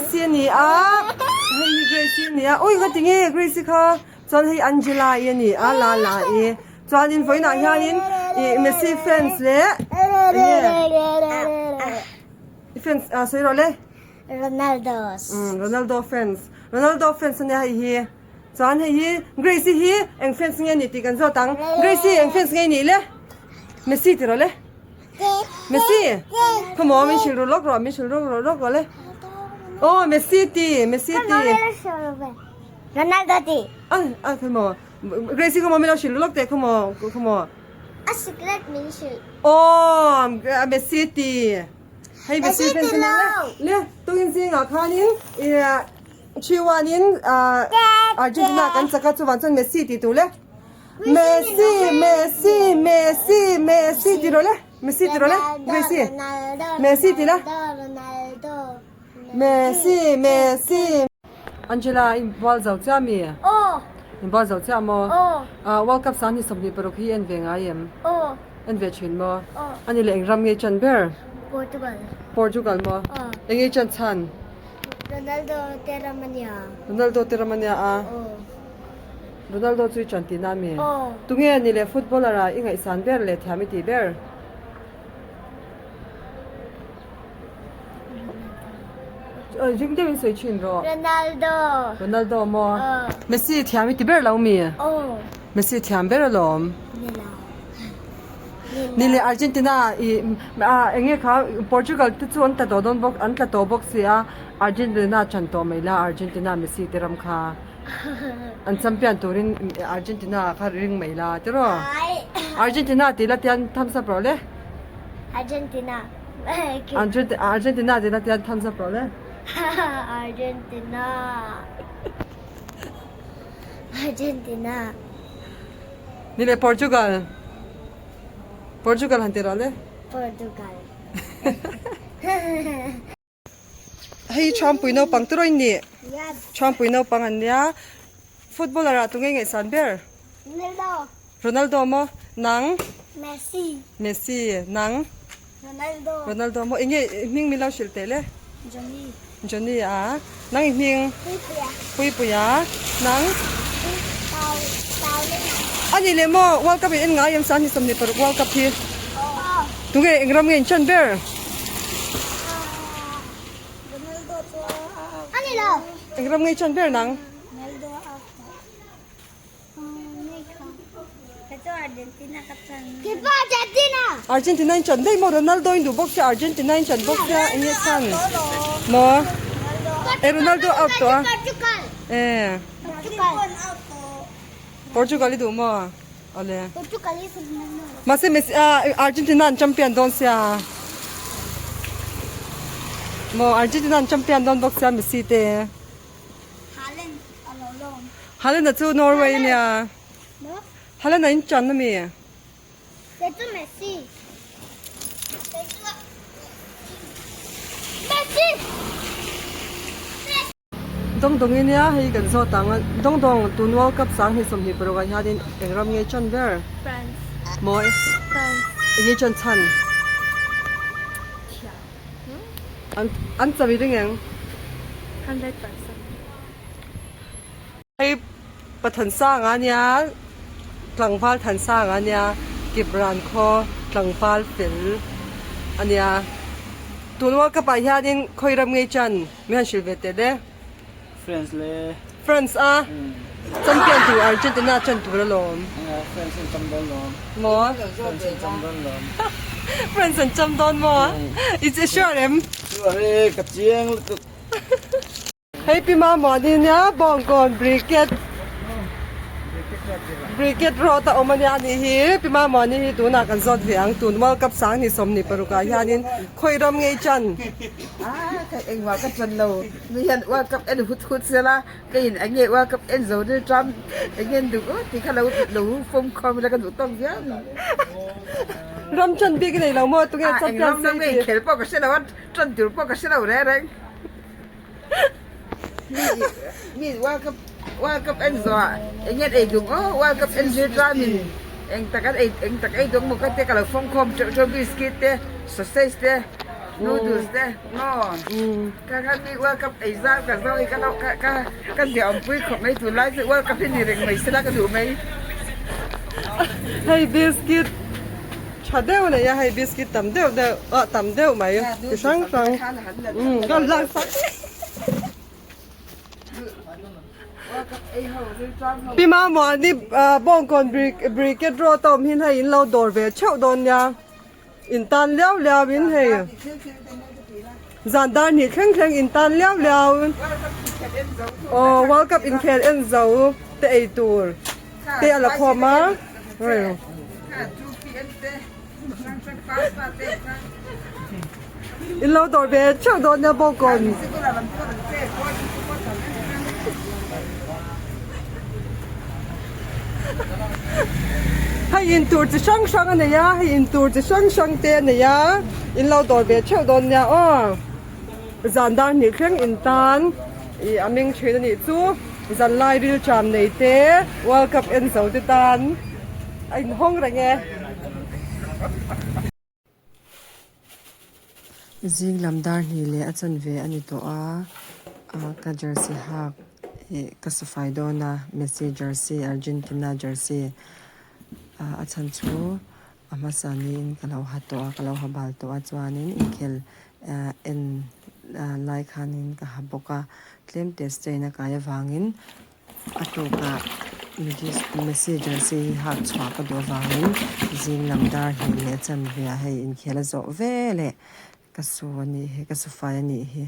Grace-i a ni a, hei hi Grace-i a ni a, ui ngati nge Grace-i kha chuan hei Angela-i a ni a Lala-i chuanin vawiinah hianin ih Messi fans leh eng nge i fans ah sawi rawh le. Ronaldo's. Umm Ronaldo fans Ronaldo fans a nia hei hi chuan hei hi Grace-i hi eng fans nge a nih tih kan zawt ang Grace-i eng fans nge i nih le Messi ti rawh le. Messi khawmaw min hrilh ru lawk rawh min hrilh ru rawh lawk rawh le aw Messi ti Messi ti Ronaldo ti a a khawmaw Gracie khawmaw min lo hrilh ru lawk teh khawmaw khawmaw a secret min hrilh aw Messi ti hei Messi fans le le tukin zingah khanin ih 3-1 in Argentina kan chak a chuvang chuan Messi tih tur le. Messi Messi Messi Messi ti rawh le Messi ti rawh le Gracie Messi ti la Messi Messi Angela in bual zo chiah mi in bual zo chiah maw World Cup sang hi 26 hi en ve ngai em en ve thin maw ani leh eng ram nge chan ber Portugal Portugal maw eng nge chan chhan Ronaldo te ram ania Ronaldo te ram ania a Ronaldo chu i ṭan tihna a mi? Tunge a ni leh footballer ah i ngaihsan ber leh thiam i tih ber? Ring deuhin sawi ṭhin rawh. Ronaldo. Ronaldo maw? Messi thiam i ti ber lo mi? Messi thiam ber alawm. Ni lo. Ni leh Argentina i eng nge kha Portugal te chu an tla tawh dawn bawk an tla tawh bawk si a Argentina ṭan tawh mai la Argentina Messi te ram kha. An champion turin Argentina kha ring mai la tiraw? Argentina tih la tian thumbs up rawh le. Argentina. Argentina tih la tian thumbs up rawh le. Argentina. Argentina. Ni le Portugal. Portugal han ti rawh le. Portugal. Hei Trumpui naupang te rawih ni Trumpui naupang an nia footballer ah tunge ngaihsan ber Ronaldo Ronaldo maw nang Messi Messi nang Ronaldo Ronaldo maw enge hming min lo hrilh teh le Johnny Johnny a nang i hming Puipuia Puipuia nang Pau Paulina Ani leh maw World Cup in en ngai em 26 World Cup hi Tunge eng ram nge in chan ber Eng ram ngei chan ber nang? Argentina in chan daih maw Ronaldo in duh bawk sia Argentina in chan bawk sia eng nge chan maw e Ronaldo out tawh a e Portugal i duh maw Awle. Mahse Messi ah Argentina an champion dawn sia. Maw Argentina an champion dawn bawk sia Messi te. Haaland a lo lawm. Haaland a chu Norway ania. Haaland a in chan ami. Kei chu Messi. Kei chu Messi. Dawng dawng in nia hei kan zawt ang a dawng dawng tun world cup 2026 ah hianin eng ram nge chan ber France mawi France eng nge chan chhan an an chawi ring eng 100% hei Pathansanga ania tlangval Thansanga ania Kipran khaw tlangval fel ania tun world cup ah hianin khawi ram nge chan. Mi han hrilh ve teh le. France le. France a. Champion tur Argentina chan tur alawm. France an cham dawn lawm. Maw? France an cham dawn lawm. France an cham dawn maw? I sure em? Sure e, ka chiang lutuk. Hei pi Mamawni nia Bawngkawn Briket Briket road a awm ania anih hi. Pi Mamawni hi tunah kan zawt ve ang tun World Cup 2026 ah hianin khawi ram ngei chan. Ah ka engmah ka chan lo mi hian World Cup en hut hut sela ka in eng nge World Cup en zo ri ṭam eng nge an duh u tih kha lo lo fawm khawm ila ka duh tawk viau ni. Ram chan bik i nei lo maw tunge Ah eng champion ram ram sei nge tih. inkhel pawh ka hre lo a ṭan tur pawh ka hre lo reng reng. Mi mi World Cup World Cup en zawh ah eng nge an ei duh aw World Cup en zir ṭam in eng tak an ei eng tak ei duh ang maw ka tia ka lo fawm khawm ṭeuh ṭeuh biscuit te sausage te. Noodles te maw ka kha mi World Cup ei zau ka zo hi ka lo ka ka ka ziah awmpui khawp mai tunlai chu World Cup hi ni reng mai sela ka duh mai. Hei biscuit tha deuh nei a hei biscuit tam deuh deuh ah tam deuh mai chi hrang hrang umm ka lak sak. Pi Mamuani Bawngkawn Brigade Road a awm hin hei in lo dawr ve theuh dawn nia in tan liau liau in hei zan dar hnih thleng thleng in tan liau liau aw World Cup inkhel en zo te ei tur te a la khawm a hei. In lo dawr ve theuh dawn nia bawngkawn. Hei in tur chi hrang hrang a nei a, hei in tur chi hrang hrang te a nei a, in lo dawr ve theuh dawn nia aw. Zan dar hnih thleng in tan ih a meng thin a nih chu zan lai ril tram nei te World Cup en zo te tan a inhawng reng e. Zing lam dar hnih leh a chanve a ni tawh a, ka jersey hak ih ka safai dawn a, Messi jersey Argentina jersey a chhan chu A hmasa niin ka lo ha tawh a, ka lo ha bal tawh a chuanin inkhel en lai khanin ka ha bawk a, tlem te stain a kai avangin a tukah Messi jersey hi hak chhuah ka duh avangin zing lam dar hnih leh chanve ah hei inkhel a zawh ve leh ka su a nih hi, ka su fai a nih hi.